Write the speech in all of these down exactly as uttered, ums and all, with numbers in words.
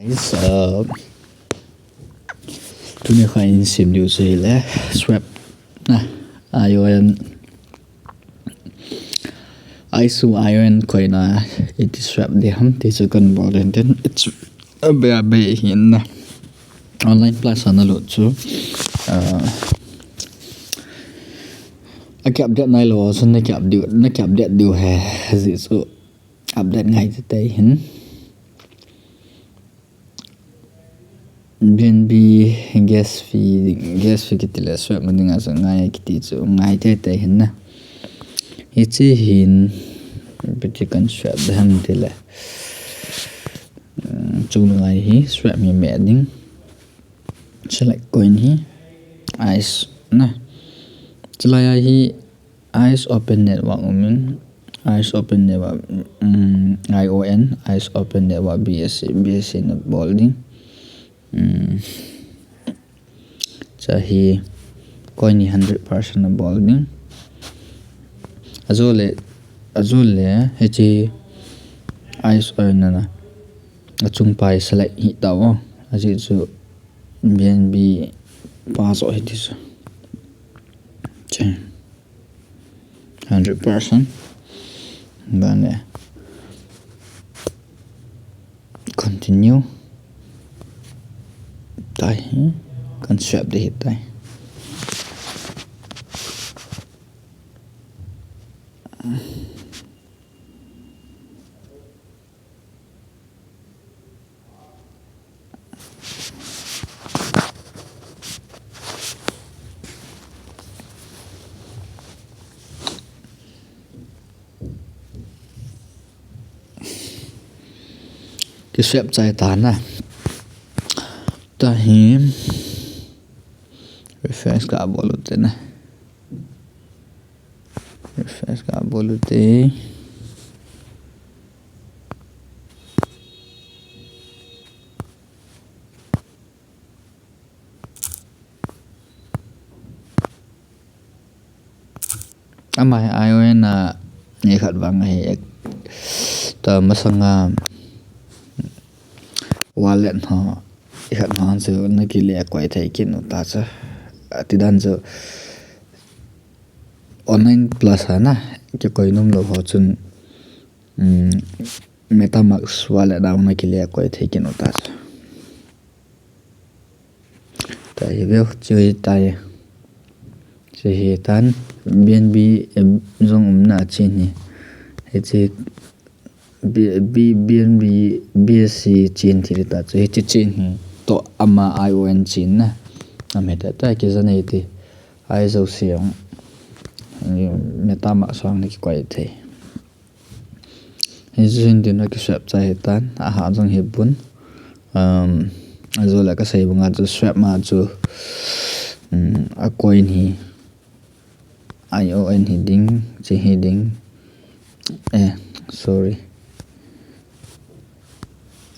Guys, uh, tuni kha in sim diu chu hile swap na, I O N, I S U I O N coin a iti swap ding ham ti chu kan bol den tin, it's a be a be hin na. Online plus ana lut chu, uh, a ki update nai lou chu na ki update, na ki update diu he, ji chu update ngai te te hin. B N B gas fee, gas fee kiti le swap ma dinga chu ngai kiti chu ngai te te hin na. Hiche hin, ipi ti kan swap ding ham ti le, um, chu ngai hi swap mi me ding. Select coin hi I S na. Chulai a hi I S Open Network umin, I S Open Network, um, I O N, I S Open Network B S C, B S C na bol ding. Um, cha hi coin hi hundred percent na bol ding. Ajole, ajole, hiche I S O N na, achung pai select hi tao. Aji chu B N B pa jo hi ti chu. Che. Hundred percent. Bane. Continue. Tai hi. Kan swap ding hi tai. Ki swap chai ta na. Ta hi refresh ka bol u te na. Refresh ka bol u te. Ama hi I O N a ni khat vang hi ek ta masanga wallet ho i khat ho chu na kile koi thei kit u ta chu. Ati dan chu online plus a na kikoi nom lou ho chun, um, MetaMask wallet a na kile koi thei kit u ta chu. Tai hi veu, chu hi tai. Chu hi tan B N B, em, jong umna chin hi. Hiche B-, B-, B N B, B S C chin thi ta chu. Hiche chin hi toh ama I O N chin na. Ama ta ta kija nei ti. Ai jo siang. MetaMask sang na kikoi thei. Hichu hin tin a ki swap chai hi tan, aha jong hi pun. Um, ajole ka sei banga chu swap ma chu, um, a coin hi I O N hi ding, chi hi ding. Eh, sorry.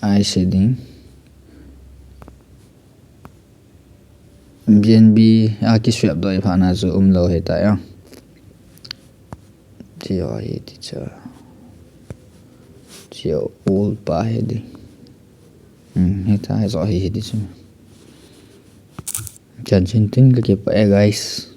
I C ding. B N B a ki swap doh phat na chu umlou hi ta ya. Chi o hi ti cha. Chi o ul pa hi di. Hmm, hi ta hi zo hi hi di chu. Chan chin tin ka ki pa e, guys.